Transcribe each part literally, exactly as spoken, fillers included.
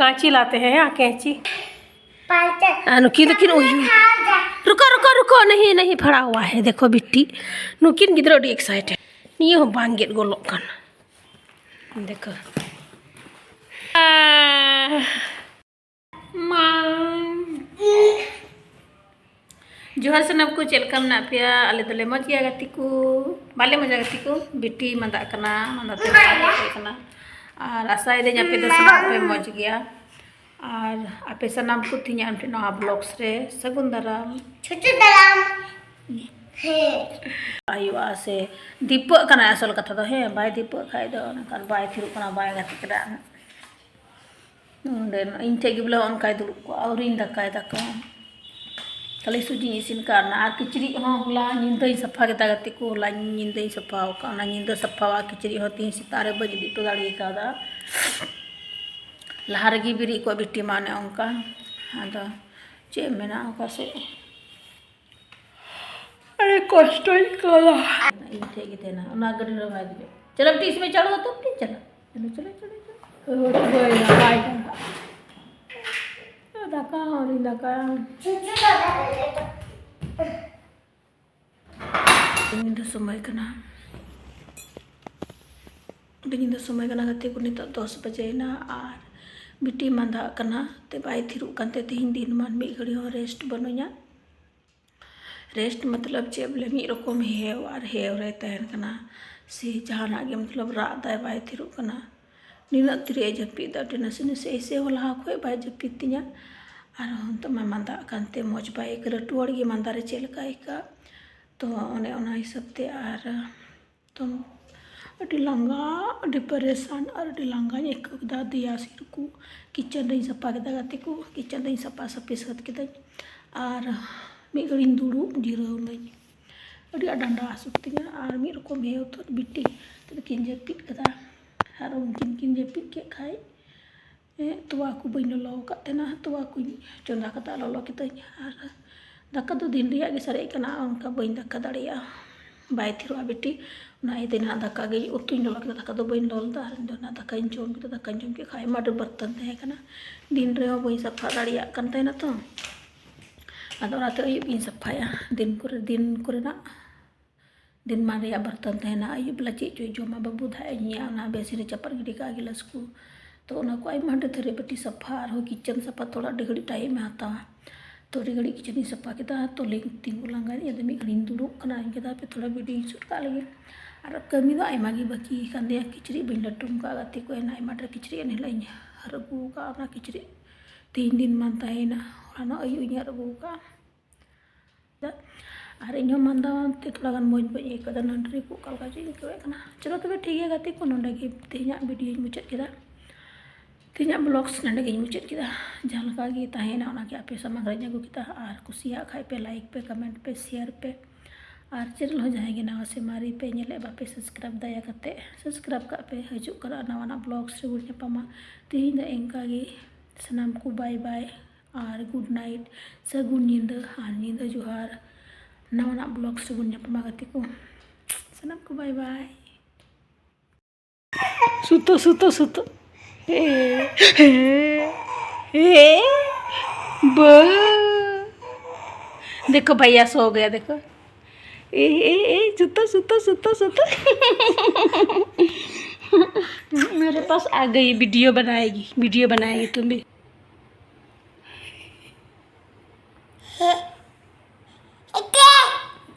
कैंची लाते हैं, हाँ, कैंची। आ, नुकिन, नुकिन, उही। रुको, रुको, रुको, नहीं, नहीं, फड़ा हुआ है। देखो बिट्टी, नुकिन गिद्रो अड़ी एक्साइटेड। ᱱᱤᱭᱟᱹ ᱦᱚᱸ ᱵᱟᱝ ᱜᱮᱫ ᱜᱚᱞᱚᱜ ᱠᱟᱱᱟ᱾ ᱫᱮᱠᱷᱚ᱾ ᱢᱟ᱾ ᱡᱚᱦᱟᱨ ᱥᱟᱱᱟᱢ ᱠᱚ, ᱪᱮᱫ ᱞᱮᱠᱟ ᱢᱮᱱᱟᱜ ᱯᱮᱭᱟ? ᱟᱞᱮ ᱫᱚᱞᱮ ᱢᱚᱡᱽ ᱜᱮᱭᱟ ᱜᱟᱛᱮ ᱠᱚ᱾ ᱵᱟᱞᱮ ᱢᱚᱡᱟ ᱜᱟᱛᱮ ᱠᱚ? ᱵᱤᱴᱤ ᱢᱟᱸᱫᱟᱜ ᱠᱟᱱᱟ, ᱢᱟᱸᱫᱟ ᱛᱮ ᱵᱟᱭ ᱦᱮᱡ ᱠᱟᱱᱟ᱾ ᱟᱨ ᱟᱥᱟᱭᱮᱫᱟᱹᱧ ᱟᱯᱮ ᱫᱚ ᱥᱟᱱᱟᱢ ᱯᱮ ᱢᱚᱡᱽ ᱜᱮᱭᱟ᱾ ᱟᱨ ᱟᱯᱮ ᱥᱟᱱᱟᱢ ᱠᱚ ᱛᱮᱦᱮᱧᱟᱜ ᱟᱢ ᱴᱷᱮᱱ ᱱᱚᱣᱟ ᱵᱞᱚᱜᱥ ᱨᱮ ᱥᱟᱹᱜᱩᱱ ᱫᱟᱨᱟᱢ᱾ ᱪᱷᱩᱴᱩ ᱫᱟᱨᱟᱢ᱾ ᱦᱮᱸ᱾ ᱦᱩᱭᱩᱜᱼᱟ ᱥᱮ ᱫᱤᱯᱟᱹᱜ ᱠᱟᱱᱟᱭ ᱟᱥᱚᱞ ᱠᱟᱛᱷᱟ ᱫᱚ, ᱦᱮᱸ, ᱵᱟᱭ ᱫᱤᱯᱟᱹᱜ ᱠᱷᱟᱡ ᱫᱚ ᱚᱱᱠᱟᱱ ᱵᱟᱭ ᱛᱷᱤᱨᱚᱜ ᱠᱟᱱᱟ, ᱵᱟᱭ ᱜᱟᱛᱮᱜ ᱠᱟᱱᱟ᱾ ᱱᱚᱰᱮ ᱤᱧ ᱴᱷᱮᱡ ᱜᱮ ᱵᱚᱞᱮ ᱚᱱᱠᱟᱭ ᱫᱩᱲᱩᱵ ᱠᱚᱜᱼᱟ, ᱟᱹᱣᱨᱤᱧ ᱫᱟᱠᱟᱭ ᱫᱟᱠᱟ᱾ ᱠᱷᱟᱹᱞᱤ ᱥᱩᱡᱤᱧ ᱤᱥᱤᱱ ᱠᱟᱜᱼᱟ ᱟᱨ ᱠᱤᱪᱨᱤᱡ ᱦᱚᱸ ᱦᱚᱞᱟ ᱧᱤᱫᱟᱹᱧ ᱥᱟᱯᱷᱟ ᱠᱮᱫᱟ ᱜᱟᱛᱮ ᱠᱚ, ᱦᱚᱞᱟ ᱧᱤᱫᱟᱹᱧ ᱥᱟᱯᱷᱟ ᱟᱠᱟᱫ, ᱚᱱᱟ ᱧᱤᱫᱟᱹ ᱥᱟᱯᱷᱟᱣᱟᱜ ᱠᱤᱪᱨᱤᱡ ᱦᱚᱸ ᱛᱮᱦᱮᱧ ᱥᱮᱛᱟᱜ ᱨᱮ ᱵᱟᱹᱧ ᱤᱫᱤ ᱦᱚᱴᱚ ᱫᱟᱲᱮ ᱠᱟᱣᱫᱟ᱾ ᱞᱟᱦᱟ ᱨᱮᱜᱮ ᱵᱮᱨᱮᱫ ᱠᱚᱜ ᱵᱤᱴᱤ ᱢᱟ ᱚᱱᱮ ᱚᱱᱠᱟ᱾ ᱟᱫᱚ ᱪᱮᱫ ᱮᱢ ᱢᱮᱱᱟ, ᱚᱠᱟ ᱥᱮᱫ ᱟᱹᱰᱤ ᱠᱚᱥᱴᱚᱧ ᱟᱹᱭᱠᱟᱹᱣᱫᱟ᱾ ᱤᱧ ᱴᱷᱮᱡ ᱜᱮ ᱛᱟᱦᱮᱱᱟ, ᱚᱱᱟ ᱜᱟᱹᱰᱤ ᱨᱮ ᱵᱟᱭ ᱫᱮᱡᱚᱜ᱾ ᱪᱚᱞᱚ ᱵᱤᱴᱤ, ᱤᱥᱢᱮ ᱪᱟᱲᱷᱚ ᱛᱚ ᱵᱤᱴᱤ, ᱪᱚᱞᱚ, ᱪᱚᱞᱚ, ᱪᱚᱞᱚ, ᱪᱚᱞᱚ᱾ ᱳ, ᱪᱩᱵᱟᱹᱭᱮᱱᱟ, ᱵᱟᱭ ᱪᱟᱞᱟᱜ᱾ ᱫᱟᱠᱟ ᱦᱚᱸ ᱟᱹᱣᱨᱤᱧ ᱫᱟᱠᱟᱭᱟ᱾ ᱧᱤᱫᱟᱹ ᱥᱚᱢᱚᱭ ᱠᱟᱱᱟ, ᱟᱹᱰᱤ ᱧᱤᱫᱟᱹ ᱥᱚᱢᱚᱭ ᱠᱟᱱᱟ ᱜᱟᱛᱮ ᱠᱚ, ᱱᱤᱛᱚᱜ ᱫᱚᱥ ᱵᱟᱡᱮᱭᱮᱱᱟ ᱟᱨ ᱵᱤᱴᱤ ᱢᱟᱸᱫᱟᱜ ᱠᱟᱱᱟ, ᱛᱮ ᱵᱟᱭ ᱛᱷᱤᱨᱚᱜ ᱠᱟᱱᱛᱮ ᱛᱮᱦᱮᱧ ᱫᱤᱱ ᱢᱟᱱ ᱢᱤᱫ ᱜᱷᱟᱹᱲᱤ ᱦᱚᱸ ᱨᱮᱥᱴ ᱵᱟᱹᱱᱩᱧᱟ᱾ ᱨᱮᱥᱴ ᱢᱚᱛᱞᱚᱵ ᱪᱮᱫ ᱵᱚᱞᱮ, ᱢᱤᱫ ᱨᱚᱠᱚᱢ ᱦᱮᱣ ᱟᱨ ᱦᱮᱣ ᱨᱮ ᱛᱟᱦᱮᱱ ᱠᱟᱱᱟ, ᱥᱮ ᱡᱟᱦᱟᱱᱟᱜ ᱜᱮ ᱢᱚᱛᱞᱚᱵ ᱨᱟᱜ ᱫᱟᱭ, ᱵᱟᱭ ᱛᱷᱤᱨᱚᱜ ᱠᱟᱱᱟ᱾ ᱱᱤᱱᱟᱹᱜ ᱛᱤᱨᱮ ᱡᱟᱹᱯᱤᱫ ᱫᱟ, ᱟᱹᱰᱤ ᱱᱟᱥᱮ ᱱᱟᱥᱮ ᱮᱭᱥᱮ ᱦᱚᱸ ᱞᱟᱦᱟ ᱠᱷᱚᱡ ᱵᱟᱭ ᱡᱟᱹᱯᱤᱫ ᱛᱤᱧᱟ᱾ ᱟᱨᱦᱚᱸ ᱱᱤᱛᱚᱜ ᱢᱟ ᱢᱟᱸᱫᱟᱜ ᱠᱟᱱᱛᱮ ᱢᱚᱡᱽ ᱵᱟᱭ ᱟᱹᱭᱠᱟᱹᱣ, ᱞᱟᱹᱴᱩ ᱦᱚᱲ ᱜᱮ ᱢᱟᱸᱫᱟ ᱨᱮ ᱪᱮᱫ ᱞᱮᱠᱟ ᱟᱹᱭᱠᱟᱹᱜᱼᱟ᱾ ᱛᱚ ᱚᱱᱮ ᱚᱱᱟ ᱦᱤᱥᱟᱹᱵ ᱛᱮ ᱟᱨ ᱛᱚ ᱟᱹᱰᱤ ᱞᱟᱸᱜᱟ, ᱟᱹᱰᱤ ᱯᱟᱨᱮᱥᱟᱱ ᱟᱨ ᱟᱹᱰᱤ ᱞᱟᱸᱜᱟᱧ ᱟᱹᱭᱠᱟᱹᱣ ᱠᱮᱫᱟ᱾ ᱫᱮᱭᱟ ᱥᱤᱨ ᱠᱚ, ᱠᱤᱪᱮᱱ ᱨᱮᱧ ᱥᱟᱯᱷᱟ ᱠᱮᱫᱟ ᱜᱟᱛᱮ ᱠᱚ, ᱠᱤᱪᱮᱱ ᱨᱮᱧ ᱥᱟᱯᱷᱟ ᱥᱟᱹᱯᱷᱤ ᱥᱟᱹᱛ ᱠᱮᱫᱟᱹᱧ᱾ ᱟᱨ ᱢᱤᱫ ᱜᱷᱟᱹᱲᱤᱧ ᱫᱩᱲᱩᱵ ᱡᱤᱨᱟᱹᱣ ᱱᱟᱹᱧ᱾ ᱟᱹᱰᱤ ᱟᱸᱴ ᱰᱟᱸᱰᱟ ᱦᱟᱹᱥᱩ ᱠᱤᱫᱤᱧᱟ᱾ ᱟᱨ ᱢᱤᱫ ᱨᱚᱠᱚᱢ ᱦᱮᱣ ᱛᱚ ᱵᱤᱴᱤ ᱛᱤᱱᱟᱹᱜ ᱠᱤᱱ ᱡᱟᱹᱯᱤᱫ ᱠᱟᱫᱟ᱾ ᱟᱨ ᱩᱱᱠᱤᱱ ᱠᱤᱱ ᱡᱟᱹᱯᱤᱫ ᱠᱮᱫ ᱠᱷᱟᱡ, ᱦᱮᱸ, ᱛᱚᱣᱟ ᱠᱚ ᱵᱟᱹᱧ ᱞᱚᱞᱚ ᱟᱠᱟᱫ ᱛᱟᱦᱮᱱᱟ, ᱛᱚᱣᱟ ᱠᱚᱧ ᱪᱚᱸᱫᱟ ᱠᱟᱫᱟ, ᱞᱚᱞᱚ ᱠᱤᱫᱟᱹᱧ᱾ ᱟᱨ ᱫᱟᱠᱟ ᱫᱚ ᱫᱤᱱ ᱨᱮᱭᱟᱜ ᱜᱮ ᱥᱟᱨᱮᱡ ᱠᱟᱱᱟ, ᱚᱱᱠᱟ ᱵᱟᱹᱧ ᱫᱟᱠᱟ ᱫᱟᱲᱮᱭᱟᱜᱼᱟ᱾ ᱵᱟᱭ ᱛᱷᱤᱨᱚᱜᱼᱟ ᱵᱤᱴᱤ᱾ ᱚᱱᱟ ᱤᱭᱟᱹᱛᱮ ᱱᱟᱦᱟᱜ ᱫᱟᱠᱟ ᱜᱮ, ᱩᱛᱩᱧ ᱞᱚᱞᱚ ᱠᱮᱫᱟ, ᱫᱟᱠᱟ ᱫᱚ ᱵᱟᱹᱧ ᱞᱚᱞᱚ ᱞᱮᱫᱟ᱾ ᱟᱨ ᱤᱧ ᱫᱚ ᱱᱟᱦᱟᱜ ᱫᱟᱠᱟᱧ ᱡᱚᱢ ᱠᱮᱫᱟ, ᱫᱟᱠᱟᱧ ᱡᱚᱢ ᱠᱮᱫ ᱠᱷᱟᱱ ᱟᱭᱢᱟ ᱰᱷᱮᱨ ᱵᱟᱨᱛᱟᱱ ᱛᱟᱦᱮᱸ ᱠᱟᱱᱟ᱾ ᱫᱤᱱ ᱨᱮᱦᱚᱸ ᱵᱟᱹᱧ ᱥᱟᱯᱷᱟ ᱫᱟᱲᱮᱭᱟᱜ ᱠᱟᱱ ᱛᱟᱦᱮᱱᱟ ᱛᱚ᱾ ᱟᱫᱚ ᱚᱱᱟᱛᱮ ᱟᱹᱭᱩᱵ ᱜᱤᱧ ᱥᱟᱯᱷᱟᱭᱟ᱾ ᱫᱤᱱ ᱠᱚᱨᱮ, ᱫᱤᱱ ᱠᱚᱨᱮᱱᱟᱜ, ᱫᱤᱱ ᱢᱟᱱ ᱨᱮᱭᱟᱜ ᱵᱟᱨᱛᱟᱱ ᱛᱟᱦᱮᱱᱟ᱾ ᱟᱹᱭᱩᱵ ᱵᱮᱞᱟ ᱪᱮᱫ ᱪᱚᱭ ᱡᱚᱢᱟ ᱵᱟᱹᱵᱩ ᱫᱷᱟᱜ ᱤᱧ ᱧᱮᱭᱟ, ᱚᱱᱟ ᱵᱮᱥᱤᱱ ᱨᱮ ᱪᱟᱯᱟᱫ ᱜᱤᱰᱤ ᱠᱟᱜᱼᱟ ᱜᱤᱞᱟᱹᱥ ᱠᱚ᱾ ᱛᱚ ᱚᱱᱟ ᱠᱚ ᱟᱭᱢᱟ ᱰᱷᱮᱨ ᱛᱷᱟᱹᱨᱤ ᱵᱟᱹᱴᱤ ᱥᱟᱯᱷᱟ, ᱟᱨᱦᱚᱸ ᱠᱤᱪᱮᱱ ᱥᱟᱯᱷᱟ ᱛᱷᱚᱲᱟ ᱟᱹᱰᱤ ᱜᱷᱟᱹᱲᱤᱡ ᱴᱟᱭᱤᱢ ᱮ ᱦᱟᱛᱟᱣᱟ᱾ ᱛᱚ ᱟᱹᱰᱤ ᱜᱷᱟᱹᱲᱤᱡ ᱠᱤᱪᱮᱱ ᱤᱧ ᱥᱟᱯᱷᱟ ᱠᱮᱫᱟ᱾ ᱛᱚ ᱞᱤᱧ ᱛᱤᱸᱜᱩ ᱞᱟᱸᱜᱟᱭᱮᱱᱟᱹᱧ, ᱟᱫᱚ ᱢᱤᱫ ᱜᱷᱟᱹᱲᱤᱡ ᱤᱧ ᱫᱩᱲᱩᱵ ᱠᱟᱱᱟ᱾ ᱤᱧ ᱠᱮᱫᱟ ᱦᱟᱯᱮ ᱛᱷᱚᱲᱟ ᱵᱷᱤᱰᱤᱭᱳᱧ ᱥᱩᱴ ᱠᱟᱜ ᱞᱮᱜᱮ᱾ ᱟᱨ ᱠᱟᱹᱢᱤ ᱫᱚ ᱟᱭᱢᱟ ᱜᱮ ᱵᱟᱹᱠᱤ ᱠᱟᱱ ᱛᱤᱧᱟ᱾ ᱠᱤᱪᱨᱤᱡ ᱵᱟᱹᱧ ᱞᱟᱹᱴᱩᱢ ᱠᱟᱜᱼᱟ ᱜᱟᱛᱮ ᱠᱚ, ᱮᱱᱟ ᱟᱭᱢᱟ ᱰᱷᱮᱨ ᱠᱤᱪᱨᱤᱡ ᱮᱱ ᱦᱤᱞᱳᱜ ᱤᱧ ᱦᱟᱹᱨ ᱟᱹᱜᱩ ᱠᱟᱜᱼᱟ᱾ ᱚᱱᱟ ᱠᱤᱪᱨᱤᱡ ᱛᱮᱦᱮᱧ ᱫᱤᱱ ᱢᱟᱱ ᱛᱟᱦᱮᱸᱭᱮᱱᱟ, ᱦᱚᱞᱟᱱᱚᱜ ᱟᱹᱭᱩᱵ ᱤᱧ ᱦᱟᱹᱨ ᱟᱹᱜᱩ ᱠᱟᱜᱼᱟ᱾ ᱟᱨ ᱤᱧ ᱦᱚᱸ ᱢᱟᱸᱫᱟ ᱛᱮ ᱛᱷᱚᱲᱟ ᱜᱟᱱ ᱢᱚᱡᱽ ᱵᱟᱹᱧ ᱟᱹᱭᱠᱟᱹᱣ ᱮᱫᱟ, ᱱᱟᱹᱰᱨᱤ ᱠᱚ ᱚᱠᱟ ᱞᱮᱠᱟ ᱪᱚᱧ ᱟᱹᱭᱠᱟᱹᱣᱮᱫ ᱠᱟᱱᱟ᱾ ᱪᱚᱞᱚ ᱛᱚᱵᱮ ᱴᱷᱤᱠ ᱜᱮᱭᱟ ᱜᱟᱛᱮ ᱠᱚ, ᱱᱚᱸᱰᱮ ᱜᱮ ᱛᱮᱦᱮᱧᱟᱜ ᱵᱷᱤᱰᱤᱭᱳᱧ ᱢᱩᱪᱟᱹᱫ ᱠᱮᱫᱟ᱾ ᱛᱮᱦᱮᱧᱟᱜ ᱵᱞᱚᱜᱥ ᱱᱚᱸᱰᱮ ᱜᱤᱧ ᱢᱩᱪᱟᱹᱫ ᱠᱮᱫᱟ᱾ ᱡᱟᱦᱟᱸ ᱞᱮᱠᱟ ᱜᱮ ᱛᱟᱦᱮᱸᱭᱮᱱᱟ, ᱚᱱᱟ ᱜᱮ ᱟᱯᱮ ᱥᱟᱢᱟᱝ ᱨᱮᱧ ᱟᱹᱜᱩ ᱠᱮᱫᱟ᱾ ᱟᱨ ᱠᱩᱥᱤᱭᱟᱜ ᱠᱷᱟᱡ ᱯᱮ, ᱞᱟᱭᱤᱠ ᱯᱮ, ᱠᱚᱢᱮᱱᱴ ᱯᱮ, ᱥᱮᱭᱟᱨ ᱯᱮ᱾ ᱟᱨ ᱪᱮᱱᱮᱞ ᱦᱚᱸ ᱡᱟᱦᱟᱸᱭ ᱜᱮ ᱱᱟᱣᱟ ᱥᱮ ᱢᱟᱨᱮ ᱯᱮ ᱧᱮᱞᱮᱫ, ᱵᱟᱯᱮ ᱥᱟᱵᱥᱠᱨᱟᱭᱤᱵ, ᱫᱟᱭᱟ ᱠᱟᱛᱮ ᱥᱟᱵᱥᱠᱨᱟᱭᱤᱵ ᱠᱟᱜ ᱯᱮ᱾ ᱦᱤᱡᱩᱜ ᱠᱟᱱᱟ ᱱᱟᱣᱟᱱᱟᱜ ᱵᱞᱚᱜᱥ ᱨᱮᱵᱚᱱ ᱧᱟᱯᱟᱢᱟ᱾ ᱛᱮᱦᱮᱧ ᱫᱚ ᱤᱱᱠᱟ ᱜᱮ᱾ ᱥᱟᱱᱟᱢ ᱠᱚ ᱵᱟᱭ ᱵᱟᱭ ᱟᱨ ᱜᱩᱰ ᱱᱟᱭᱤᱴ, ᱥᱟᱹᱜᱩᱱ ᱧᱤᱫᱟᱹ ᱟᱨ ᱧᱤᱫᱟᱹ ᱡᱚᱦᱟᱨ᱾ ᱱᱟᱣᱟᱱᱟᱜ ᱵᱞᱚᱜᱥ ᱨᱮᱵᱚᱱ ᱧᱟᱯᱟᱢᱟ ᱜᱟᱛᱮ ᱠᱚ᱾ ᱥᱟᱱᱟᱢ ᱠᱚ ᱵᱟᱭ ᱵᱟᱭ᱾ ᱥᱩᱛᱟᱹ, ᱥᱩᱛᱟᱹ, ᱥᱩᱛᱟᱹ᱾ ᱦᱮ, ᱦᱮ, ᱦᱮ, ᱵᱟᱹ᱾ देखो भैया सो गया, देखो। ए, ए, ए, सुतो, सुतो, सुतो, सुतो। मेरे पास आ गई, वीडियो बनाएगी, वीडियो बनाएगी तुम भी।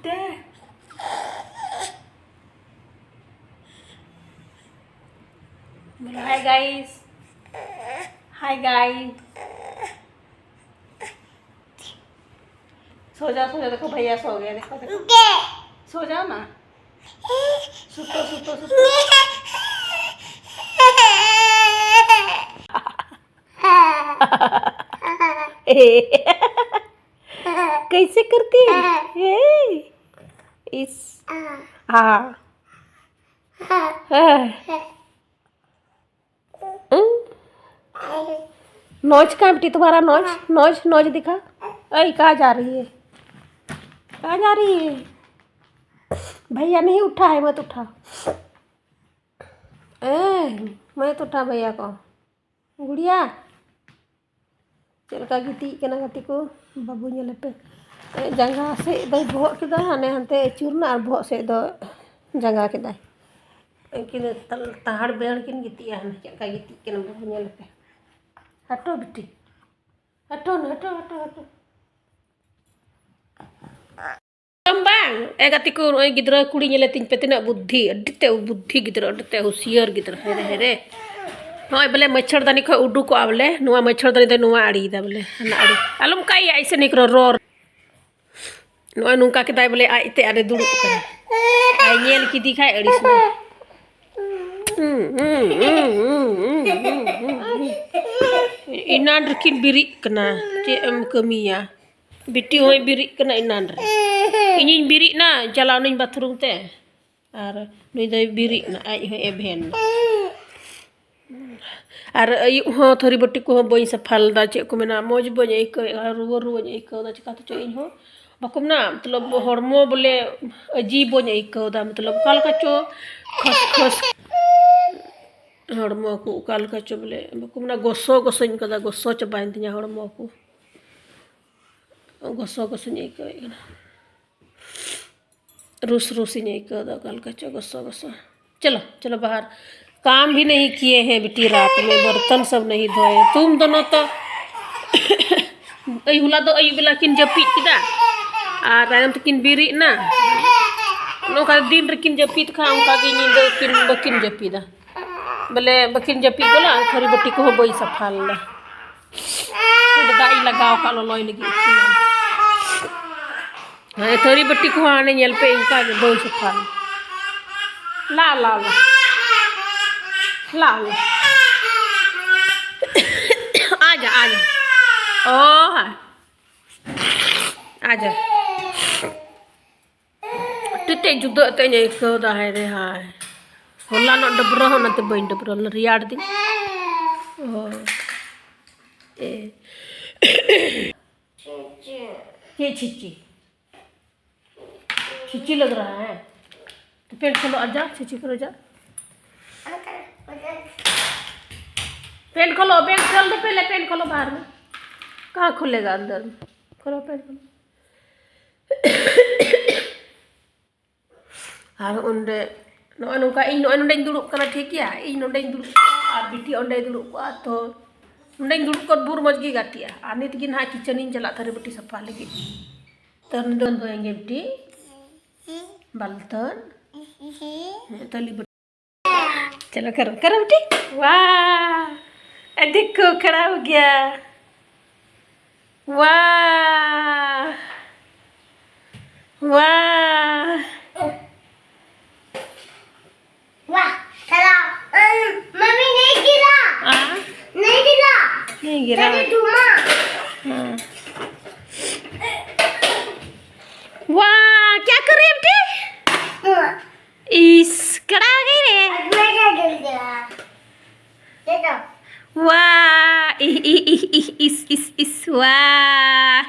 दे। बोलो हाय गाइस। Hi guys. सो जाओ, सो जाओ, देखो भैया सो गया, देखो, देखो। सो जाओ ना। सुतो, सुतो, सुतो। कैसे करती है? ए, इस, आ, आ। नोच कहाँ बेटी तुम्हारा? नोच, नोच, नोच दिखा। ऐ, कहाँ जा रही है? कहाँ जा रही है? भैया नहीं उठा है, मत उठा। ए, मत उठा भैया को। गुड़िया, ᱪᱮᱫ ᱞᱮᱠᱟ ᱜᱤᱛᱤᱡ ᱠᱟᱱᱟ ᱜᱟᱛᱮ ᱠᱚ, ᱵᱟᱹᱵᱩ ᱧᱮᱞᱮᱯᱮ᱾ ᱡᱟᱸᱜᱟ ᱥᱮᱫ ᱫᱚᱭ ᱵᱚᱦᱚᱜ ᱠᱮᱫᱟ, ᱦᱟᱱᱮ ᱦᱟᱱᱛᱮ ᱟᱹᱪᱩᱨ ᱱᱟ ᱟᱨ ᱵᱚᱦᱚᱜ ᱥᱮᱫ ᱫᱚ ᱡᱟᱸᱜᱟ ᱠᱮᱫᱟᱭ᱾ ᱩᱱᱠᱤᱱ ᱫᱚ ᱛᱟᱞ-, ᱛᱟᱦᱟᱲ ᱵᱮᱦᱟᱲ ᱠᱤᱱ ᱜᱤᱛᱤᱡᱼᱟ, ᱦᱟᱱᱮ ᱪᱮᱫ ᱞᱮᱠᱟ ᱜᱤᱛᱤᱡ ᱠᱟᱱᱟ ᱵᱟᱹᱵᱩ ᱧᱮᱞᱮᱯᱮ᱾ ᱦᱟᱴᱚ ᱵᱤᱴᱤ, ᱦᱟᱴᱚ, ᱦᱟᱴᱚ, ᱦᱟᱴᱚ, ᱦᱟᱴᱚ᱾ ᱵᱟᱝ, ᱮ ᱜᱟᱛᱮ ᱠᱚ, ᱱᱚᱜᱼᱚᱭ ᱜᱤᱫᱽᱨᱟᱹ ᱠᱩᱲᱤ ᱧᱮᱞᱮ ᱛᱤᱧ ᱯᱮ, ᱛᱤᱱᱟᱹᱜ ᱵᱩᱫᱽᱫᱷᱤ, ᱟᱹᱰᱤ ᱛᱮ ᱵᱩᱫᱽᱫᱷᱤ ᱜᱤᱫᱽᱨᱟᱹ, ᱟᱹᱰᱤ ᱛᱮ ᱦᱩᱥᱤᱭᱟᱹᱨ ᱜᱤᱫᱽᱨᱟᱹ᱾ ᱦᱮᱨᱮ, ᱦᱮᱨᱮ᱾ ᱱᱚᱜᱼᱚᱭ ᱵᱚᱞᱮ ᱢᱟᱹᱪᱷᱟᱹᱲᱫᱟᱹᱱᱤ ᱠᱷᱚᱱ ᱩᱰᱩᱠᱚᱜᱼᱟ ᱵᱚᱞᱮ, ᱱᱚᱣᱟ ᱢᱟᱹᱪᱷᱟᱹᱲᱫᱟᱹᱱᱤ ᱫᱚ ᱱᱚᱣᱟ ᱟᱲᱮᱭᱮᱫᱟ ᱵᱚᱞᱮ, ᱦᱟᱱᱟ ᱟᱲᱮ᱾ ᱟᱞᱚᱢ ᱠᱟᱭᱟ ᱟᱭᱥᱮ ᱱᱤᱠᱨᱚ ᱨᱚᱨ᱾ ᱱᱚᱜᱼᱚᱭ ᱱᱚᱝᱠᱟ ᱠᱮᱫᱟᱭ ᱵᱚᱞᱮ, ᱟᱡ ᱛᱮ ᱟᱨᱮ ᱫᱩᱲᱩᱵ ᱠᱟᱱᱟ᱾ ᱟᱨ ᱧᱮᱞ ᱠᱮᱫᱮ ᱠᱷᱟᱡ ᱟᱹᱲᱤᱥ ᱱᱟ᱾ ᱮᱱᱟᱱ ᱨᱮᱠᱤᱱ ᱵᱮᱨᱮᱫ ᱠᱟᱱᱟ, ᱪᱮᱫ ᱮᱢ ᱠᱟᱹᱢᱤᱭᱟ? ᱵᱤᱴᱤ ᱦᱚᱸᱭ ᱵᱮᱨᱮᱫ ᱠᱟᱱᱟ ᱮᱱᱟᱱ ᱨᱮ᱾ ᱤᱧᱤᱧ ᱵᱮᱨᱮᱫ ᱱᱟ, ᱪᱟᱞᱟᱣ ᱱᱟᱹᱧ ᱵᱟᱛᱷᱨᱩᱢ ᱛᱮ, ᱟᱨ ᱱᱩᱭ ᱫᱚᱭ ᱵᱮᱨᱮᱫ ᱱᱟ, ᱟᱡ ᱦᱚᱸᱭ ᱮᱵᱷᱮᱱ ᱱᱟ᱾ ᱟᱨ ᱟᱹᱭᱩᱵ ᱦᱚᱸ ᱛᱷᱟᱹᱨᱤ ᱵᱟᱹᱴᱤ ᱠᱚᱦᱚᱸ ᱵᱟᱹᱧ ᱥᱟᱯᱷᱟ ᱞᱮᱫᱟ, ᱪᱮᱫ ᱠᱚ ᱢᱮᱱᱟ, ᱢᱚᱡᱽ ᱵᱟᱹᱧ ᱟᱹᱭᱠᱟᱹᱣᱮᱫᱼᱟ, ᱨᱩᱣᱟᱹ ᱨᱩᱣᱟᱹᱧ ᱟᱹᱭᱠᱟᱹᱣᱫᱟ, ᱪᱤᱠᱟᱹ ᱛᱮᱪᱚ ᱤᱧ ᱦᱚᱸ, ᱵᱟᱠᱚ ᱢᱮᱱᱟ, ᱢᱚᱛᱞᱚᱵ, ᱦᱚᱲᱢᱚ ᱵᱚᱞᱮ ᱟᱹᱡᱤᱵᱚᱧ ᱟᱹᱭᱠᱟᱹᱣᱫᱟ, ᱢᱚᱛᱞᱚᱵ, ᱚᱠᱟ ᱞᱮᱠᱟ ᱪᱚ ᱠᱷᱟᱥ ᱠᱷᱟᱥ ᱦᱚᱲᱢᱚ ᱠᱚ, ᱚᱠᱟ ᱞᱮᱠᱟ ᱪᱚ ᱵᱚᱞᱮ, ᱵᱟᱠᱚ ᱢᱮᱱᱟ, ᱜᱚᱥᱚ ᱜᱚᱥᱚᱧ ᱟᱹᱭᱠᱟᱹᱣᱫᱟ, ᱜᱚᱥᱚ ᱪᱟᱵᱟᱭᱮᱱ ᱛᱤᱧᱟ ᱦᱚᱲᱢᱚ ᱠᱚ, ᱜᱚᱥᱚ ᱜᱚᱥᱚᱧ ᱟᱹᱭᱠᱟᱹᱣᱮᱫ ᱠᱟᱱᱟ᱾ ᱨᱩᱥ ᱨᱩᱥᱤᱧ ᱟᱹᱭᱠᱟᱹᱣ ᱫᱟ, ᱚᱠᱟ ᱞᱮᱠᱟ ᱪᱚ ᱜᱚᱥᱚ ᱜᱚᱥᱚ᱾ चलो, चलो बाहर। काम भी नहीं किए हैं बेटी, रात में बर्तन सब नहीं धोए। तुम दोनों तो ᱟᱹᱭᱩᱵ ᱦᱚᱞᱟ ᱫᱚ ᱟᱹᱭᱩᱵ ᱵᱮᱞᱟ ᱠᱤᱱ ᱡᱟᱹᱯᱤᱫ ᱠᱮᱫᱟ ᱟᱨ ᱛᱟᱭᱚᱢ ᱛᱮᱠᱤᱱ ᱵᱮᱨᱮᱫ ᱮᱱᱟ᱾ ᱱᱚᱝᱠᱟ ᱫᱤᱱ ᱨᱮᱠᱤᱱ ᱡᱟᱹᱯᱤᱫ ᱠᱷᱟᱱ ᱚᱱᱠᱟ ᱜᱮ ᱧᱤᱫᱟᱹ ᱠᱤᱱ ᱵᱟᱹᱠᱤᱱ ᱡᱟᱹᱯᱤᱫᱟ᱾ ᱵᱚᱞᱮ ᱵᱟᱹᱠᱤᱱ ᱡᱟᱹᱯᱤᱫ ᱜᱚᱞᱟ, ᱛᱷᱟᱹᱨᱤ ᱵᱟᱹᱴᱤ ᱠᱚᱦᱚᱸ ᱵᱟᱹᱧ ᱥᱟᱯᱷᱟ ᱞᱮᱫᱟ᱾ ᱫᱟᱜ ᱤᱧ ᱞᱟᱜᱟᱣ ᱠᱟᱜ ᱞᱚᱞᱚᱭ ᱞᱟᱹᱜᱤᱫ᱾ ᱦᱮᱸ, ᱛᱷᱟᱹᱨᱤ ᱵᱟᱹᱴᱤ ᱠᱚᱦᱚᱸ ᱦᱟᱱᱮ ᱧᱮᱞ ᱯᱮ, ᱤᱱᱠᱟ ᱜᱮ ᱵᱟᱹᱧ ᱥᱟᱯᱷᱟ ᱞᱮᱫᱟ᱾ ᱞᱟ, ᱞᱟ, ᱞᱟ᱾ ᱞᱟ, ᱞᱟ᱾ ᱟᱡᱟ, ᱟᱡᱟ᱾ ᱚ, ᱦᱟᱭ᱾ ᱟᱡᱟ᱾ ᱟᱹᱰᱤ ᱛᱮᱫ ᱡᱩᱫᱟᱹ ᱛᱮᱫ ᱤᱧ ᱟᱹᱭᱠᱟᱹᱣ ᱫᱟ, ᱦᱟᱭ ᱨᱮ ᱦᱟᱭ᱾ ᱦᱚᱞᱟᱱᱚᱜ ᱰᱟᱹᱵᱽᱨᱟᱹ ᱦᱚᱸ ᱚᱱᱟᱛᱮ ᱵᱟᱹᱧ ᱰᱟᱹᱵᱽᱨᱟᱹ ᱞᱮᱱᱟ, ᱨᱮᱭᱟᱲ ᱫᱤᱱ᱾ ᱚ᱾ ᱮ᱾ ᱪᱮᱫ ᱪᱷᱤᱪᱤ? ᱪᱷᱤᱪᱤ ᱞᱟᱜᱽ ᱨᱟᱦᱟ ᱦᱟᱭ? तो पेंट खोलो, आ जा, चीची करो, जा। पेंट खोलो, पेंट खोल दो पहले, पेंट खोलो बाहर में। कहाँ खुलेगा अंदर में? खोलो, पेंट खोलो। ᱟᱨ ᱚᱸᱰᱮ ᱱᱚᱜᱼᱚᱭ ᱱᱚᱝᱠᱟ ᱤᱧ ᱱᱚᱜᱼᱚᱭ ᱱᱚᱸᱰᱮᱧ ᱫᱩᱲᱩᱵ ᱠᱟᱱᱟ, ᱴᱷᱤᱠ ᱜᱮᱭᱟ? ᱤᱧ ᱱᱚᱸᱰᱮᱧ ᱫᱩᱲᱩᱵ ᱠᱚᱜᱼᱟ ᱟᱨ ᱵᱤᱴᱤ ᱚᱸᱰᱮᱭ ᱫᱩᱲᱩᱵ ᱠᱚᱜᱼᱟ᱾ ᱛᱚ ᱱᱚᱸᱰᱮᱧ ᱫᱩᱲᱩᱵ ᱠᱚᱜ ᱵᱷᱳᱨ ᱢᱚᱡᱽ ᱜᱮ ᱜᱟᱛᱮᱜᱼᱟ᱾ ᱟᱨ ᱱᱤᱛ ᱜᱮ ᱱᱟᱦᱟᱜ ᱠᱤᱪᱮᱱᱤᱧ ᱪᱟᱞᱟᱜ ᱛᱷᱟᱹᱨᱤ ᱵᱟᱹᱴᱤ ᱥᱟᱯᱷᱟ ᱞᱟᱹᱜᱤᱫ᱾ ᱛᱚ ᱱᱚᱸᱰᱮ ᱫᱚᱦᱚᱭᱮᱱ ᱜᱮ ᱵᱤᱴᱤ ᱵᱟᱞᱛᱚᱱ᱾ ᱦᱮᱸ, ᱛᱟᱹᱞᱤ ᱵᱟᱹᱴᱤ᱾ चलो करो, करो बेटी। वाह, ए देखो खड़ा हो गया। वाह, वाह। वाह, चलो। अम, मम्मी नहीं गिरा। हाँ? नहीं गिरा। नहीं गिरा। तभी धुआं। हाँ। वाह, क्या कर रही है बेटी? धुआं। इस, खड़ा हो गई रे। अब मैं क्या गिर गया? देखो। वाह, इह, इह, इह, इह, इस, इस, इस, वाह।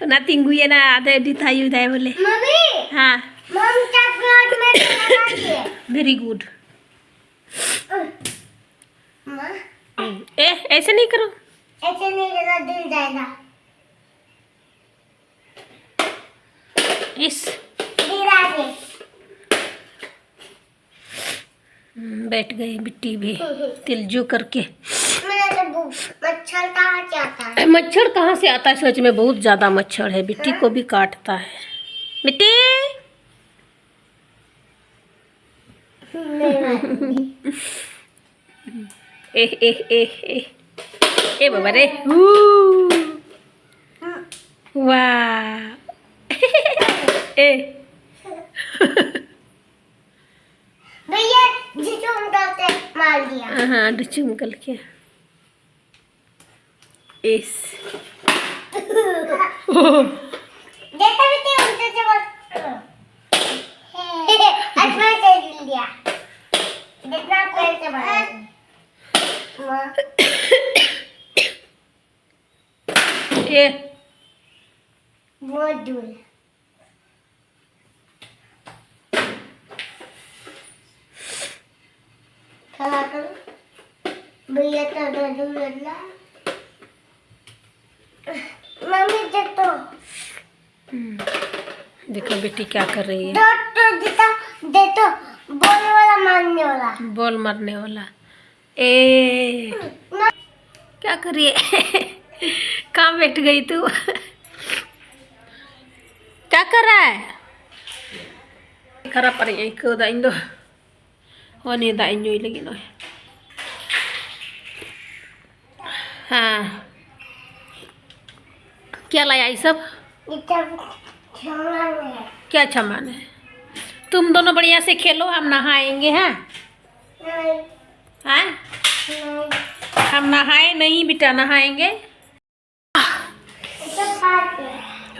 ᱚᱱᱟ ᱛᱤᱸᱜᱩᱭᱮᱱᱟ, ᱟᱫᱚ ᱟᱹᱰᱤ ᱛᱷᱟᱭᱚᱭ ᱫᱟᱭ ᱵᱚᱞᱮ᱾ मम्मी। हाँ। मम चॉकलेट में तो लगा दिए। Very good। माँ। ए, ऐसे नहीं करो। ऐसे नहीं करो, दिल जाएगा। इस। गिरा दे। हम्म, बैठ गई बिट्टी भी। तिलजू करके। मेरा तो बु-, मच्छर कहाँ से आता है? मच्छर कहाँ से आता है? सच में बहुत ज़्यादा मच्छर है, बिट्टी को भी काटता है। बिट्टी। मेरा। ए, ए, ए, ए। ए बाबा रे। ऊ। वाह। ए। भैया, जिसको हम डरते मार दिया। हाँ, डुचुम कल के। इस। देखा भी थे उनसे जब अच्छा से दिल दिया। जितना पेड़ से बना। माँ। ये। बहुत दूर। भैया तो दे दूंगा। मम्मी दे तो। हम्म, देखो बेटी क्या कर रही है। दे तो दे तो, दे तो, बॉल वाला मारने वाला। बॉल मारने वाला। ए, क्या कर रही है? कहाँ बैठ गई तू? क्या कर रहा है? खराब पर यही को दाइन दो। ᱚ, ᱱᱤᱭᱟᱹ ᱫᱟᱜ ᱤᱧ ᱧᱩᱭ ᱞᱟᱹᱜᱤᱫ ᱱᱚᱜᱼᱚᱭ᱾ हाँ, क्या लाया ये सब? ये सब सामान है। क्या सामान है? तुम दोनों बढ़िया से खेलो, हम नहाएंगे, हाँ? नहीं। हाँ? नहीं। हम नहाए नहीं बेटा, नहाएंगे।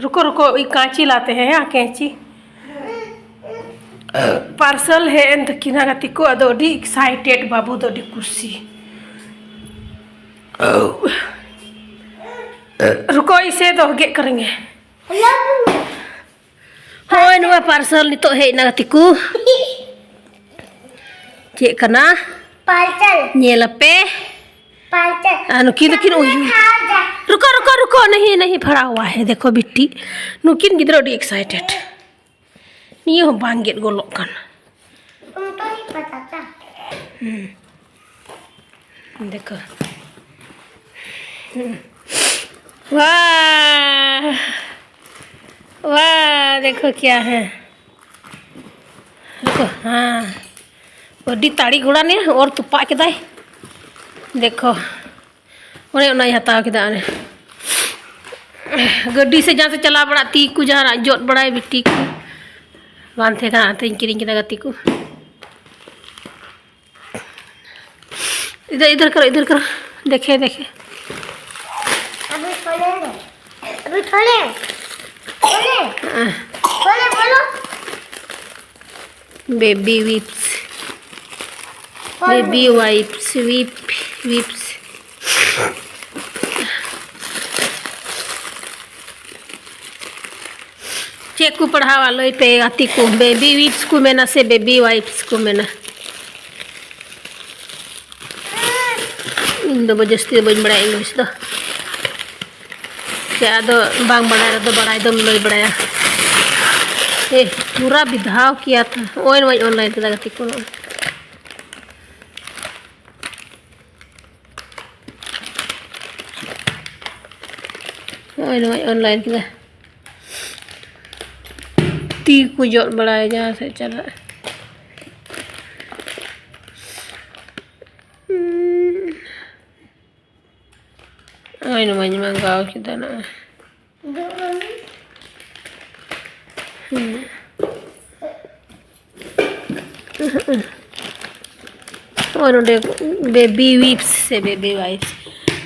रुको, रुको, ये कैंची लाते हैं, हाँ, कैंची। पार्सल ᱦᱮᱡ ᱮᱱ ᱛᱟᱹᱠᱤᱱᱟ ᱜᱟᱛᱮ ᱠᱚ, ᱟᱫᱚ ᱟᱹᱰᱤ ᱮᱠᱥᱟᱭᱴᱮᱰ ᱵᱟᱹᱵᱩ ᱫᱚ, ᱟᱹᱰᱤ ᱠᱩᱥᱤ᱾ रुको, इसे तो ᱜᱮᱫ ᱠᱟᱨᱮᱝᱜᱮ᱾ ᱦᱳᱭ, ᱱᱚᱣᱟ ᱯᱟᱨᱥᱮᱞ ᱱᱤᱛᱚᱜ ᱦᱮᱡ ᱮᱱᱟ ᱜᱟᱛᱮ ᱠᱚ᱾ ᱪᱮᱫ ᱠᱟᱱᱟ? ᱯᱟᱨᱥᱮᱞ᱾ ᱧᱮᱞ ᱟᱯᱮ᱾ ᱯᱟᱨᱥᱮᱞ᱾ ᱟᱨ ᱱᱩᱠᱤᱱ ᱫᱚᱠᱤᱱ ᱩᱭᱩ-, ᱠᱷᱟᱡᱟ᱾ ᱨᱩᱠᱚ, ᱨᱩᱠᱚ, ᱨᱩᱠᱚ, ᱱᱟᱦᱤ, ᱱᱟᱦᱤ, ᱯᱷᱟᱲᱟᱣᱟ ᱦᱮ, ᱫᱮᱠᱷᱚ ᱵᱤᱴᱤ᱾ ᱱᱩᱠᱤᱱ ᱜᱤᱫᱽᱨᱟᱹ ᱟᱹᱰᱤ ᱮᱠᱥᱟᱭᱴᱮᱰ᱾ ᱱᱤᱭᱟᱹ ᱦᱚᱸ ᱵᱟᱝ ᱜᱮᱫ ᱜᱚᱞᱚᱜ ᱠᱟᱱᱟ᱾ ᱩᱱᱠᱩ ᱜᱮ ᱯᱟᱛᱟᱛᱟ᱾ ᱦᱩᱸ᱾ देखो। वाह, वाह, देखो क्या है। देखो, हाँ। ᱟᱹᱰᱤ ᱛᱟᱲᱤ ᱜᱷᱚᱲᱟ ᱱᱮ ᱚᱨ ᱛᱚᱯᱟᱜ ᱠᱮᱫᱟᱭ᱾ ᱫᱮᱠᱷᱚ, ᱚᱱᱮ ᱚᱱᱟᱭ ᱦᱟᱛᱟᱣ ᱠᱮᱫᱟ᱾ ᱚᱱᱮ ᱜᱟᱹᱰᱤ ᱥᱮ ᱡᱟᱦᱟᱸ ᱥᱮ ᱪᱟᱞᱟᱣ ᱵᱟᱲᱟᱜ, ᱛᱤ ᱠᱚ ᱡᱟᱦᱟᱱᱟᱜ ᱡᱚᱫ ᱵᱟᱲᱟᱭ, ᱵᱤᱴᱤ ᱠᱚ ᱵᱟᱝ ᱛᱟᱦᱮᱸ ᱠᱟᱱᱟ, ᱚᱱᱟᱛᱮᱧ ᱠᱤᱨᱤᱧ ᱠᱮᱫᱟ ᱜᱟᱛᱮ ᱠᱚ᱾ इधर, इधर करो, इधर करो। देखे, देखे। अभी खोले ना। अभी खोले। खोले। हाँ। खोले, बोलो। बेबी विप्स। खोले। बेबी वाइप्स, विप, विप्स। ᱪᱮᱫ ᱠᱚ ᱯᱟᱲᱦᱟᱣᱟ ᱞᱟᱹᱭ ᱯᱮ ᱜᱟᱛᱮ ᱠᱚ? ᱵᱮᱵᱤ ᱣᱤᱯᱥ ᱠᱚ ᱢᱮᱱᱟ ᱥᱮ ᱵᱮᱵᱤ ᱣᱟᱭᱤᱯᱥ ᱠᱚ ᱢᱮᱱᱟ? ᱤᱧ ᱫᱚ ᱡᱟᱹᱥᱛᱤ ᱫᱚ ᱵᱟᱹᱧ ᱵᱟᱲᱟᱭᱟ ᱤᱝᱞᱤᱥ ᱫᱚ᱾ ᱪᱮᱫ ᱟᱫᱚ ᱵᱟᱝ ᱵᱟᱲᱟᱭ ᱨᱮᱫᱚ ᱵᱟᱲᱟᱭ ᱫᱚᱢ ᱞᱟᱹᱭ ᱵᱟᱲᱟᱭᱟ᱾ ᱮ, ᱯᱩᱨᱟ ᱵᱤᱫᱷᱟᱣ ᱠᱤᱭᱟ ᱛᱷᱟ᱾ ᱱᱚᱜᱼᱚᱭ ᱱᱚᱣᱟᱧ online ᱠᱮᱫᱟ ᱜᱟᱛᱮ ᱠᱚ, ᱱᱚᱜᱼᱚᱭ᱾ ᱱᱚᱜᱼᱚᱭ ᱱᱚᱣᱟᱧ online ᱠᱮᱫᱟ᱾ ᱛᱤ ᱠᱚ ᱡᱚᱜ ᱵᱟᱲᱟᱭᱟ ᱡᱟᱦᱟᱸ ᱥᱮᱫ ᱪᱟᱞᱟᱜ᱾ ᱦᱩᱸ᱾ ᱱᱚᱜᱼᱚᱭ ᱱᱚᱣᱟᱧ ᱢᱟᱸᱜᱟᱣ ᱠᱮᱫᱟ ᱱᱚᱜᱼᱚᱭ᱾ ᱦᱩᱸ᱾ ᱱᱚᱜᱼᱚᱭ ᱱᱚᱰᱮ baby wipes ᱥᱮ baby wipes᱾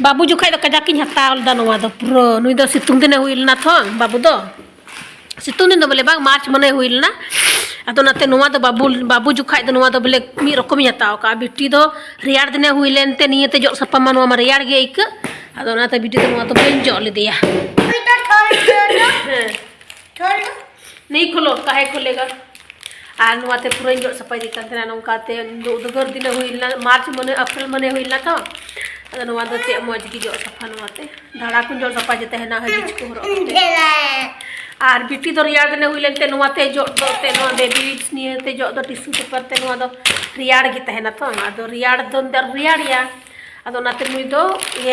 ᱵᱟᱹᱵᱩ ᱡᱚᱠᱷᱟᱡ ᱫᱚ ᱠᱟᱡᱟᱠ ᱤᱧ ᱦᱟᱛᱟᱣ ᱞᱮᱫᱟ ᱱᱚᱣᱟ ᱫᱚ ᱯᱩᱨᱟᱹ᱾ ᱱᱩᱭ ᱫᱚ ᱥᱤᱛᱩᱝ ᱫᱤᱱᱮ ᱦᱩᱭ ᱞᱮᱱᱟ ᱛᱷᱚ, ᱵᱟᱹᱵᱩ ᱫᱚ᱾ ᱥᱤᱛᱩᱝ ᱫᱤᱱ ᱫᱚ ᱵᱚᱞᱮ ᱵᱟᱝ, ᱢᱟᱨᱪ ᱢᱟᱱᱮ ᱦᱩᱭ ᱞᱮᱱᱟ᱾ ᱟᱫᱚ ᱚᱱᱟᱛᱮ ᱱᱚᱣᱟ ᱫᱚ ᱵᱟᱹᱵᱩ, ᱵᱟᱹᱵᱩ ᱡᱚᱠᱷᱟᱡ ᱫᱚ ᱱᱚᱣᱟ ᱫᱚ ᱵᱚᱞᱮ ᱢᱤᱫ ᱨᱚᱠᱚᱢᱤᱧ ᱦᱟᱛᱟᱣ ᱠᱟᱜᱼᱟ᱾ ᱵᱤᱴᱤ ᱫᱚ ᱨᱮᱭᱟᱲ ᱫᱤᱱᱮ ᱦᱩᱭ ᱞᱮᱱᱛᱮ ᱱᱤᱭᱟᱹᱛᱮ ᱡᱚᱜ ᱥᱟᱯᱷᱟ ᱢᱟ, ᱱᱚᱣᱟ ᱢᱟ ᱨᱮᱭᱟᱲ ᱜᱮ ᱟᱹᱭᱠᱟᱹᱜ᱾ ᱟᱫᱚ ᱚᱱᱟᱛᱮ ᱵᱤᱴᱤ ᱫᱚ ᱱᱚᱣᱟ ᱫᱚ ᱵᱟᱹᱧ ᱡᱚᱜ ᱞᱮᱫᱮᱭᱟ᱾ ᱦᱮᱸ᱾ ᱠᱷᱳᱞ ᱫᱚ᱾ ᱱᱤᱭ ᱠᱷᱳᱞᱳ, ᱠᱟᱦᱮ ᱠᱷᱳᱞᱮᱜᱟ? ᱟᱨ ᱱᱚᱣᱟᱛᱮ ᱯᱩᱨᱟᱹᱧ ᱡᱚᱜ ᱥᱟᱯᱷᱟᱭᱮᱫ ᱠᱟᱱ ᱛᱟᱦᱮᱱᱟ᱾ ᱱᱚᱝᱠᱟᱛᱮ ᱩᱫᱽᱜᱟᱹᱨ ᱫᱤᱱᱮ ᱦᱩᱭ ᱞᱮᱱᱟ, ᱢᱟᱨᱪ ᱢᱟᱹᱦᱱᱟᱹ, ᱮᱯᱨᱤᱞ ᱢᱟᱹᱦᱱᱟᱹ ᱦᱩᱭ ᱞᱮᱱᱟ ᱛᱚ᱾ ᱟᱫᱚ ᱱᱚᱣᱟ ᱫᱚ ᱪᱮᱫ ᱢᱚᱡᱽ ᱜᱮ ᱡᱚᱜ ᱥᱟᱯᱷᱟ ᱱᱚᱣᱟᱛᱮ᱾ ᱫᱷᱟᱲᱟ ᱠᱚᱧ ᱡᱚᱜ ᱥᱟᱯᱷᱟ ᱡᱮᱛᱮ ᱦᱮᱱᱟ ᱦᱟᱹᱜᱤᱡ ᱠᱚ ᱦᱚᱨᱚᱜ ᱠᱟᱛᱮ᱾ ᱟᱨ ᱵᱤᱴᱤ ᱫᱚ ᱨᱮᱭᱟᱲ ᱫᱤᱱᱮ ᱦᱩᱭ ᱞᱮᱱᱛᱮ ᱱᱚᱣᱟᱛᱮ ᱡᱚᱜ ᱫᱚ ᱮᱱᱛᱮ ᱱᱚᱣᱟ baby wipes ᱱᱤᱭᱟᱹᱛᱮ ᱡᱚᱜ ᱫᱚ tissue paper ᱛᱮ ᱱᱚᱣᱟ ᱫᱚ ᱨᱮᱭᱟᱲ ᱜᱮ ᱛᱟᱦᱮᱱᱟ ᱛᱚ᱾ ᱟᱫᱚ ᱨᱮᱭᱟᱲ ᱫᱚ ᱨᱮᱭᱟᱲ ᱜᱮᱭᱟ᱾ ᱟᱫᱚ ᱚᱱᱟᱛᱮ ᱱᱩᱭ ᱫᱚ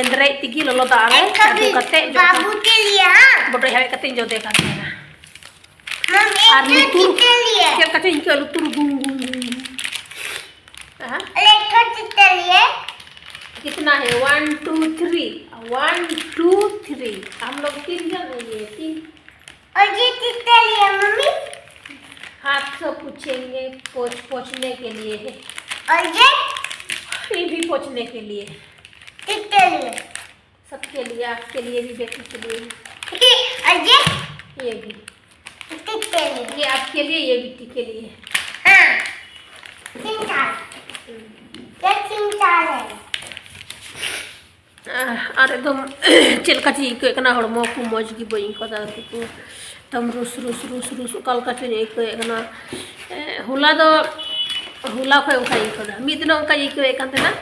ᱮᱸᱫᱽᱨᱮᱡ ᱛᱮᱜᱮ ᱞᱚᱞᱚ ᱫᱟᱜ ᱨᱮ ᱟᱹᱰᱩ ᱠᱟᱛᱮ ᱡᱚᱜ ᱵᱟᱹᱵᱩ ᱠᱟᱱᱟ᱾ ᱵᱚᱰᱚᱡ ᱦᱟᱣᱮᱫ ᱠᱟᱛᱮ ᱤᱧ ᱡᱚᱫᱮ ᱠᱟᱱ ᱛᱟᱦᱮᱱᱟ᱾ ᱟᱨ ᱞᱩᱛᱩᱨ ᱪᱮᱫ ᱞᱮᱠᱟ ᱪᱚ ᱤᱧ ᱟᱹᱭᱠᱟᱹᱣᱟ, ᱞᱩᱛᱩᱨ ᱜᱩᱢ ᱜᱩᱢ ᱜᱩᱢ ᱜᱩᱢ᱾ हाँ? कितना है? One two three. One two three. हम लोग तीन जन हुए, तीन। और ये किसके लिए, मम्मी? हाथ से पोंछेंगे, पोंछ, पोंछने के लिए है। और ये? ये भी पोंछने के लिए। किसके लिए? सबके लिए, आपके लिए भी, बेटी के लिए भी। और ये? ये भी। किसके लिए? ये आपके लिए, ये बिट्टी के लिए। हाँ। चिंता। ये चिंता है। ᱟᱨ ᱮᱠᱫᱚᱢ ᱪᱮᱫ ᱞᱮᱠᱟ ᱪᱚᱧ ᱟᱹᱭᱠᱟᱹᱣᱮᱫ ᱠᱟᱱᱟ, ᱦᱚᱲᱢᱚ ᱠᱚ ᱢᱚᱡᱽ ᱜᱮ ᱵᱟᱹᱧ ᱟᱹᱭᱠᱟᱹᱣ ᱮᱫᱟ ᱜᱟᱛᱮ ᱠᱚ᱾ ᱮᱠᱫᱚᱢ ᱨᱩᱥ ᱨᱩᱥ ᱨᱩᱥ ᱨᱩᱥ ᱚᱠᱟ ᱞᱮᱠᱟ ᱪᱚᱧ ᱟᱹᱭᱠᱟᱹᱣᱮᱫ ᱠᱟᱱᱟ᱾ ᱮ, ᱦᱚᱞᱟ ᱫᱚ, ᱦᱚᱞᱟ ᱠᱷᱚᱱ ᱚᱱᱠᱟᱧ ᱟᱹᱭᱠᱟᱹᱣ ᱮᱫᱟ᱾ ᱢᱤᱫ ᱫᱤᱱᱚᱜ ᱚᱱᱠᱟᱧ ᱟᱹᱭᱠᱟᱹᱣᱮᱫ ᱠᱟᱱ ᱛᱟᱦᱮᱱᱟ,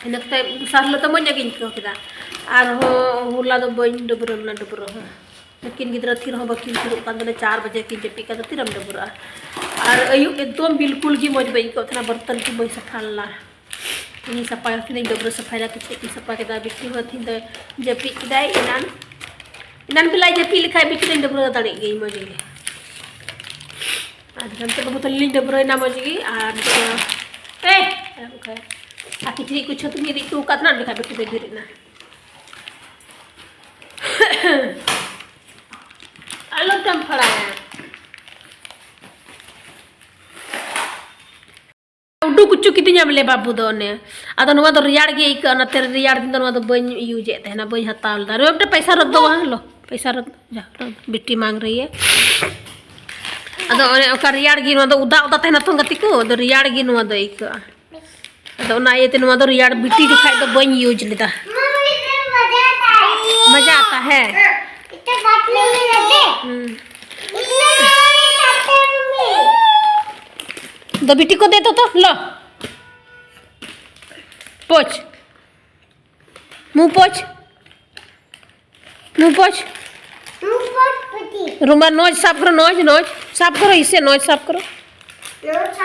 ᱤᱱᱟᱹ ᱠᱟᱛᱮ ᱫᱚᱥᱟᱨ ᱦᱤᱞᱳᱜ ᱫᱚ ᱢᱚᱡᱽ ᱧᱚᱜ ᱜᱤᱧ ᱟᱹᱭᱠᱟᱹᱣ ᱠᱮᱫᱟ᱾ ᱟᱨᱦᱚᱸ ᱦᱚᱞᱟ ᱫᱚ ᱵᱟᱹᱧ ᱰᱟᱹᱵᱽᱨᱟᱹ ᱞᱮᱱᱟ, ᱰᱟᱹᱵᱽᱨᱟᱹ ᱦᱚᱸ᱾ ᱱᱩᱠᱤᱱ ᱜᱤᱫᱽᱨᱟᱹ ᱛᱷᱤᱨ ᱦᱚᱸ ᱵᱟᱹᱠᱤᱱ ᱛᱷᱤᱨᱚᱜ ᱠᱟᱱ ᱛᱟᱞᱮ, ᱪᱟᱨ ᱵᱟᱡᱮ ᱠᱤᱱ ᱡᱟᱹᱯᱤᱫ ᱠᱟᱱ ᱫᱚ, ᱛᱤᱨᱮᱢ ᱰᱟᱹᱵᱽᱨᱟᱹᱜᱼᱟ? ᱟᱨ ᱟᱹᱭᱩᱵ ᱮᱠᱫᱚᱢ ᱵᱤᱞᱠᱩᱞ ᱜᱮ ᱢᱚᱡᱽ ᱵᱟᱹᱧ ᱟᱹᱭᱠᱟᱹᱣ ᱛᱟᱦᱮᱱᱟ, ᱵᱟᱨᱛᱟᱱ ᱠᱚ ᱵᱟᱹᱧ ᱥᱟᱯᱷᱟ ᱞᱮᱱᱟ᱾ ᱛᱮᱦᱮᱧ ᱥᱟᱯᱷᱟᱭᱟ, ᱛᱮᱦᱮᱧ ᱰᱟᱹᱵᱽᱨᱟᱹ ᱥᱟᱯᱷᱟᱭᱮᱫᱟ, ᱠᱤᱪᱨᱤᱡ ᱠᱚᱧ ᱥᱟᱯᱷᱟ ᱠᱮᱫᱟ᱾ ᱵᱤᱴᱤ ᱦᱚᱸ ᱛᱮᱦᱮᱧ ᱫᱚ ᱡᱟᱹᱯᱤᱫ ᱠᱮᱫᱟᱭ, ᱮᱱᱟᱱ, ᱮᱱᱟᱱ ᱵᱮᱞᱟᱭ ᱡᱟᱹᱯᱤᱫ ᱞᱮᱠᱷᱟᱡ ᱵᱤᱴᱤ ᱫᱚᱧ ᱰᱟᱹᱵᱽᱨᱟᱹ ᱫᱟᱲᱮᱭᱟᱜ ᱜᱤᱭᱟᱹᱧ ᱢᱚᱡᱽ ᱜᱮ᱾ ᱟᱨ ᱱᱤᱛᱚᱜ ᱫᱚ ᱵᱚᱛᱚᱞ ᱞᱤᱧ ᱰᱟᱹᱵᱽᱨᱟᱹᱭᱮᱱᱟ ᱢᱚᱡᱽ ᱜᱮ᱾ ᱟᱨ ᱱᱤᱛᱚᱜ ᱫᱚ, ᱮ, ᱟᱨ ᱚᱱᱠᱟ, ᱟᱨ ᱠᱤᱪᱨᱤᱡ ᱠᱚ ᱪᱷᱟᱹᱛᱩᱧ ᱤᱫᱤ ᱦᱚᱴᱚ ᱟᱠᱟᱫ ᱛᱟᱦᱮᱱᱟ, ᱚᱸᱰᱮ ᱠᱷᱟᱡ ᱵᱤᱴᱤ ᱫᱚᱭ ᱵᱮᱨᱮᱫ ᱮᱱᱟ᱾ ᱟᱞᱚᱢ ᱴᱟᱢᱯᱷᱟᱲᱟᱭᱟ᱾ ᱩᱰᱩᱠ ᱦᱚᱪᱚ ᱠᱤᱫᱤᱧᱟ ᱵᱚᱞᱮ ᱵᱟᱹᱵᱩ ᱫᱚ ᱚᱱᱮ᱾ ᱟᱫᱚ ᱱᱚᱣᱟ ᱫᱚ ᱨᱮᱭᱟᱲ ᱜᱮ ᱟᱹᱭᱠᱟᱹᱜᱼᱟ, ᱚᱱᱟᱛᱮ ᱨᱮᱭᱟᱲ ᱫᱤᱱ ᱫᱚ ᱱᱚᱣᱟ ᱫᱚ ᱵᱟᱹᱧ ᱤᱭᱩᱡᱮᱫ ᱛᱟᱦᱮᱱᱟ, ᱵᱟᱹᱧ ᱦᱟᱛᱟᱣ ᱞᱮᱫᱟ᱾ ᱱᱚᱣᱟ ᱢᱤᱫᱴᱮᱱ ᱯᱚᱭᱥᱟ ᱨᱚᱫ ᱫᱚ ᱵᱟᱝ, ᱞᱚ, ᱯᱚᱭᱥᱟ ᱨᱚᱫ, ᱡᱟ, ᱨᱚᱫ, ᱵᱤᱴᱤ ᱢᱟᱝ ᱨᱮᱭᱮ᱾ ᱟᱫᱚ ᱚᱱᱮ ᱚᱱᱠᱟ ᱨᱮᱭᱟᱲ ᱜᱮ ᱱᱚᱣᱟ ᱫᱚ, ᱚᱫᱟ ᱚᱫᱟ ᱛᱟᱦᱮᱱᱟ ᱛᱚ ᱜᱟᱛᱮ ᱠᱚ, ᱟᱫᱚ ᱨᱮᱭᱟᱲ ᱜᱮ ᱱᱚᱣᱟ ᱫᱚ ᱟᱹᱭᱠᱟᱹᱜᱼᱟ᱾ ᱟᱫᱚ ᱚᱱᱟ ᱤᱭᱟᱹᱛᱮ ᱱᱚᱣᱟ ᱫᱚ ᱨᱮᱭᱟᱲ ᱵᱤᱴᱤ ᱡᱚᱠᱷᱟᱡ ᱫᱚ ᱵᱟᱹᱧ ᱤᱭᱩᱡᱽ ᱞᱮᱫᱟ᱾ मजा आता है। हम्म। दो बिट्टी को दे तो, तो लो। पोछ। मुंह पोछ। मुंह पोछ। रुमाल, नोज साफ करो, नोज, नोज साफ करो, इससे नोज साफ करो।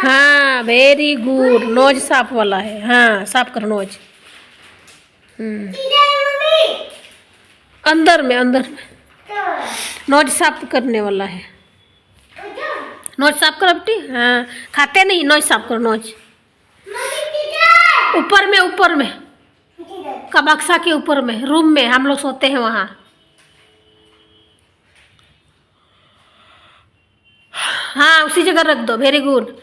हाँ, वेरी गुड। नोज साफ वाला है। हाँ, साफ करो नोज। हम्म। अंदर में, अंदर में। नोज साफ करने वाला है। नोज साफ करो बेटी। हाँ, खाते नहीं, नोज साफ करो, नोज। ऊपर में, ऊपर में। का बक्सा के ऊपर में, रूम में हम लोग सोते हैं वहाँ। हाँ, उसी जगह रख दो, वेरी गुड।